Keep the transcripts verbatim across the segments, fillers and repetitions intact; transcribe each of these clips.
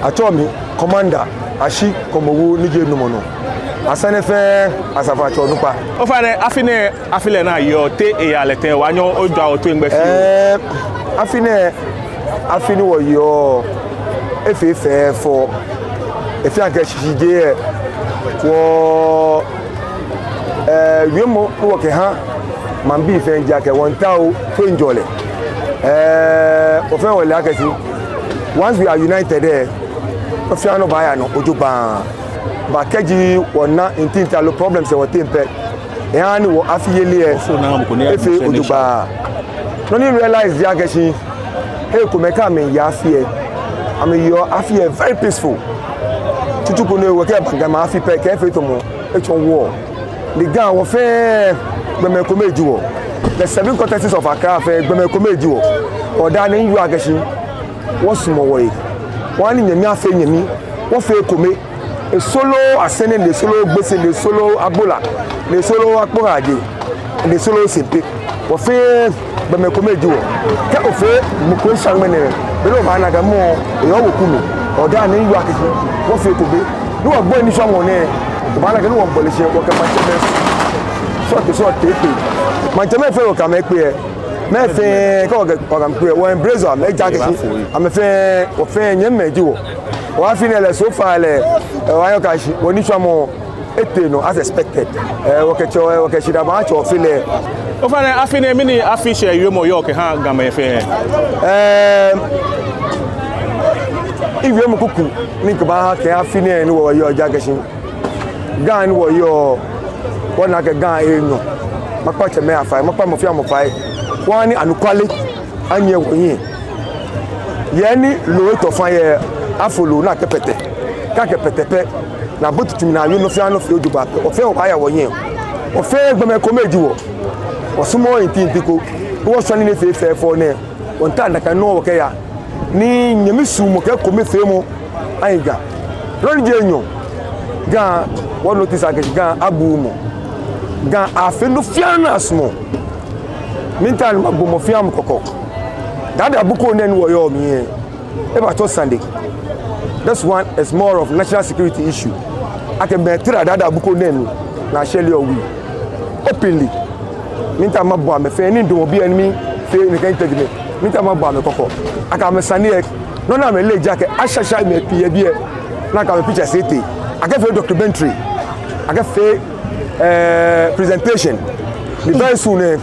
Atsɛɔ mi Commander Ashi Kɔmɔwu ni ji enumɔ nɔ. Asane fɛɛ, asafoatsɛ onukpa. Ofainɛ, afi nɛɛ, afi lɛ naa yɔɔ, te eyaa lɛ tɛŋŋ, wɔnyɛɔ wɔjɔɔ wɔtoiiaŋ gbɛ fioo? Ɛɛ, afi nɛɛ, afi ni wɔyɔɔ, efee fɛfɛo. Efee akɛ shishijee lɛ, wɔ, ɛɛ, wiemɔ ni wɔkɛha maŋbii fɛɛ ji akɛ wɔmiitao toiŋjɔlɛ. Ɛɛ, wɔfɛɛ wɔle akɛ shi, once we are united lɛ, nɔ fɛɛ nɔ baaya nɔ jogbaŋŋ. But kɛji wɔna ntinta loo problems yɛ wɔteŋ pɛ, ehaaa ni wɔ afi yeli lɛ efee jogbaŋŋ. Nɔ ni mi-realize ji akɛ shi, hei komɛi kɛ amɛyaa afi lɛ, amɛyeɔ afi lɛ very peaceful. Tsutsu ko nɔ ni wɔkɛba Gamɛi afi pɛ, kɛ efee tamɔ etsɔ war. Ni Ga, wɔfɛɛ gbɔmɛi komɛi ji wɔ. The seven quarters of Accra fɛɛ, gbɔmɛi komɛi ji wɔ. Ɔɔ, daa nɛɛ miwieɔ akɛ shi, wɔsumɔ wɔhe. Wɔha ni nyɛmi afee nyɛmi. Wɔfee ekome. Esoro Asɛrɛ, ni esoro Gbese, ni esoro Abola, ni esoro Akpor Adjei, ni esoro Sempe. Wɔfɛɛ gbɔmɛi komɛi ji wɔ. Kɛ ofee mɔ ko esha ŋmɛnɛ, belɛ obaana akɛ mɔ lɛ eyɛ weku mli. Ɔɔ, daa nɛɛ miwieɔ akɛ shi, wɔfee ekome. Ni wɔgbo nishwamɔ nɛɛ, obaana akɛ ni wɔbɔle shi, wɔkɛ maŋtsɛmɛi srɔtoi srɔtoi kpe. Maŋtsɛmɛi fɛɛ wɔkɛ amɛ kpe lɛ. Mɛi fɛɛ, kɛ wɔkɛ, wɔkɛ amɛ kpe lɛ, wɔ-embrace amɛ, ejaakɛ shi amɛfɛɛ, wɔfɛɛ nyɛmimɛi ji wɔ. Wɔ afi nɛɛ lɛ, so far lɛ, ɛɛ, wɔyɔɔ akɛ shi wɔnishwamɔ etee nɔ as expected. Ɛɛ, wɔkɛ tsɛ, wɔkɛ shidaa baatsɛ afi lɛ. Ofainɛ, afi nɛɛ, mɛni afi shɛɛ wiemɔ yɔɔ kɛha Gamɛi fɛɛ? Ɛɛ, miwiemɔ kuku ni mikɛbaaha kɛha afi nɛɛ ni wɔyɔɔ ji akɛ shi, Ga ni wɔyɔɔ, wɔna akɛ Ga enyɔ. Makpa tsɛmɛi afai, makpa mɔ fɛɛ mɔ fai. Wɔha ni anɔkwale anyiɛ wɔhiɛ. He ni loo etɔ faŋŋ lɛ, afo loo ni akɛpɛtɛ. Kɛ akɛpɛtɛ pɛ, ni abo tutu mli ni awie nɔ fɛɛ nɔ fɛɛ jogbaŋŋ pɛ, wɔfɛɛ wɔbaaya wɔhiɛ. Wɔfɛɛ gbɔmɛi komɛi ji wɔ. Wɔsumɔɔɔ ntinti ko. Ni wɔshwane nɔ ni efee fɛfɛo nɛɛ, wɔmiitao nakai nɔŋŋ wɔkɛya. Ni nyɛmi suɔmɔ kɛ ekomefeemɔ ahi Ga. Nɔ ni ji enyɔ, Ga, wɔ-notice akɛ shi Ga abuuu mɔ. Ga afeɔ nɔ fɛɛ nɔ ni asumɔɔ. Miitao ni mabɔ mɔ fɛɛ mɔ kɔkɔ. Dada Bukom nɛɛ ni wɔyɔɔ mli lɛ, ebatsɔ sane. This one is more of national security issue. Akɛ mɛi tara Dada Bukom nɛɛ nɔ, ni ashɛreɔ wui openly. Miitao mabɔ amɛ fɛɛ, ni midamɔ biɛ ni mifee nɛkɛ interview nɛɛ, miitao mabɔ amɛ kɔkɔ akɛ amɛsane lɛ, nɔ ni amɛle ji akɛ ashasha mɛi pii yɛ biɛ, ni akɛ amɛ pictures etee, akɛfee documentary, akɛfee, ɛɛ, presentation. Ni very soon lɛ,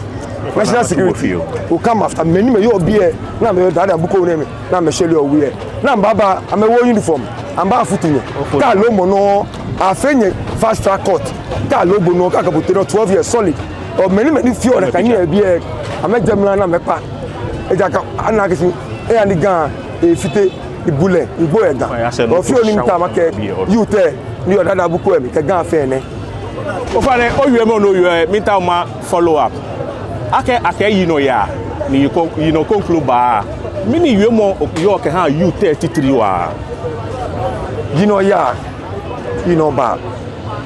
national security will come after mɛi ni amɛyɔɔ biɛ, ni amɛyɔɔ Dada Bukom nɛɛ mli, ni amɛshɛreɔ wui lɛ. Ni amɛbaaba, amɛwooo uniform, amɛbaafutu nyɛ. Kɛ aloɔ bo nɔ, afee nyɛ fast track court. Kɛ aloɔ bo nɔ, kɛ akɛ bo tee nɔ twelve years solid. Ɔɔ, mɛi ni, mɛi ni feɔ nakai nii yɛ biɛ, amɛjɛ mra ni amɛkpa. Ejaakɛ ana akɛ shi, eya ni Ga efite, ni bulɛ, ni gbo yɛ Ga. Ɔɔ, fioo ni miitao makɛɛ youth lɛ ni yɔɔ Dada Bukom lɛ mli kɛ Ga fɛɛ nɛ. Ofainɛ, owiemɔ ni owieɔ lɛ, miitao ma follow up. Akɛ, akɛ yinɔ yaa, ni yinɔ ko, yinɔ kroko baa. Mɛni wiemɔ oyɔɔ kɛha youth lɛ titri waa? Yinɔ yaa, yinɔ baa.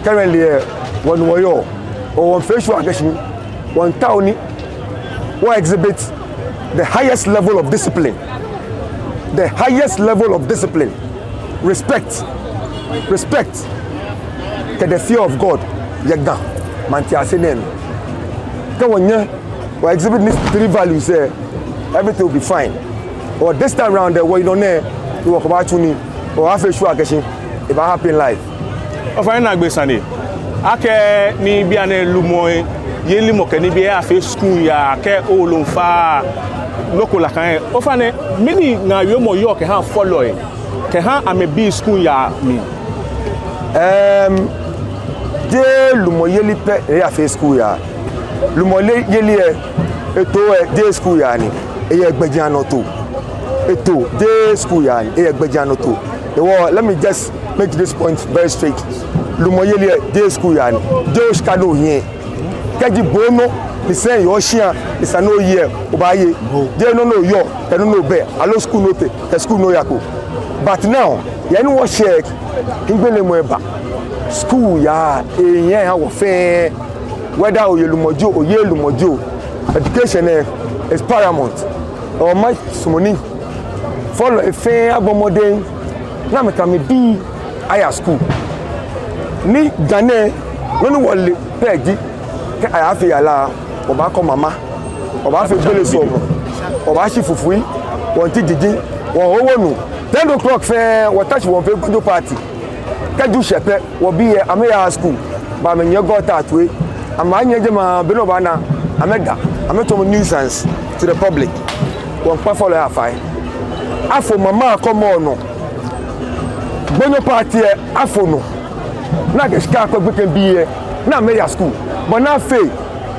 Currently lɛ, wɔ ni wɔyɔɔ, wɔmiifee sure akɛ shi wɔmiitao ni wɔ-exhibit the highest level of discipline. The highest level of discipline. Respect. Respect. Kɛ the fear of God yɛ Ga maŋtiase nɛɛ mli. Kɛ wɔnyɛ wɔ-exhibit these three values lɛ, everything will be fine. Ɔɔ, this time round lɛ, wɔyinɔ nɛɛ, ni wɔkɛbaatsu nii, wɔbaafee sure akɛ shi ebaa-happen live. Ofainɛ, naagbee sane. Akɛni bianɛ lumɔyelimɔ kɛ nibii afee school yaa, kɛ owolo miifa, nɔ ko nakai. Ofainɛ, mɛni ŋaawoo yɔɔ kɛha fɔlɔi, kɛha amɛbii school yaa mli? Ɛm, jeee lumɔyeli pɛ ni afee school yaa. Lumɔyeli lɛ, etoo lɛ, jeee school yaa ni, eyɛ gbɛjianɔtoo. Etoo, jeee school yaa ni, eyɛ gbɛjianɔtoo. Hewɔ, let me just make this point very straight. Lumɔyeli lɛ, jeee school yaa ni, jeee oshika ni ohiɛ. Kɛji bo onɔ ni sɛɛ yɔɔ shia ni esa ni oye lɛ, obaaye. Jeee nɔ ni oyɔɔ kɛ nɔ ni obɛ, aloo school ni otee kɛ school ni oyako. But now, he ni wɔshɛ, hiɛgblemɔ eba. School yaa, ehiaa wɔ fɛɛ. Whether oye lumɔ jio, oyeee lumɔ jio, education lɛ is paramount. Ɔɔ, masumɔ ni fɔlɔi fɛɛ abɔ mɔdɛŋ ni amɛkɛ amɛbii aya school. Ni Ga nɛɛ, nɔ ni wɔle pɛ ji, kɛ ayaafee yara, wɔbaakɔ mama, wɔbaafee gbele sɔɔmɔ, wɔbaashi fufui, wɔnti jiji, wɔwo nu. Ten o'clock fɛɛ, wɔta shi wɔfee gbonyo party. Kɛ Ju shɛ pɛ, wɔbii lɛ amɛyaaa school, bɔ amɛnyiɛ gɔta toi. Amɛnyiɛ jɛmɛ, be ni obaana, amɛda, amɛtsɔmɔ nuisance to the public. Wɔmiikpa fɔlɔi afai. Afo mama kɔmɔ nɔ. Gbonyo party lɛ, afo nɔ. Ni akɛ shika akwɛ gbekɛbii lɛ, ni amɛya school. Bɔ ni afee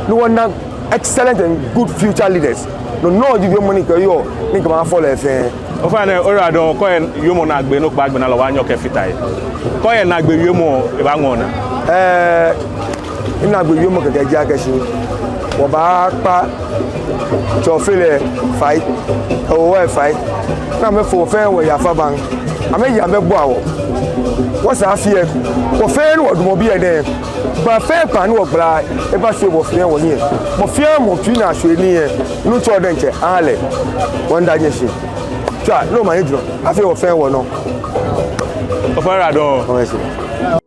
ni wɔna excellent and good future leaders. No nɔŋŋ ji wiemɔ ni mikɛyɔɔ ni mikɛbaaha fɔlɔi fɛɛ. Ofainɛ, oyiwaladɔŋŋ. Kɛ oyɛ wiemɔ naagbee ni okpa gbɛ naa lɛ, obaanyɛ okɛfata he. Kɛ oyɛ naagbee wiemɔ, ebaaŋɔɔ naa. Ɛɛ, minaagbee wiemɔ kɛkɛ ji akɛ shi wɔbaakpa Tsɛ Ofe lɛ fai, kɛ Hɔmɔwɔ lɛ fai, ni amɛfo wɔ fɛɛ wɔyi afabaŋ. Amɛyi amɛbua wɔ. Wɔsɛɛ afi lɛ, wɔ fɛɛ ni wɔdamɔ biɛ nɛɛ, kpaa fɛɛ kpaa ni wɔgbala, ebashwie wɔ fɛɛ wɔhiɛ. Mɔ fɛɛ mɔ tsui ni ashwie nii lɛ, Nuŋtsɔ diɛŋtsɛ aha lɛ. Wɔmiida nyɛ shi. Tswa, ni omanye jurɔ afee wɔ fɛɛ wɔnɔ. Ofainɛ, oyiwaladɔŋŋ. Omanye shi.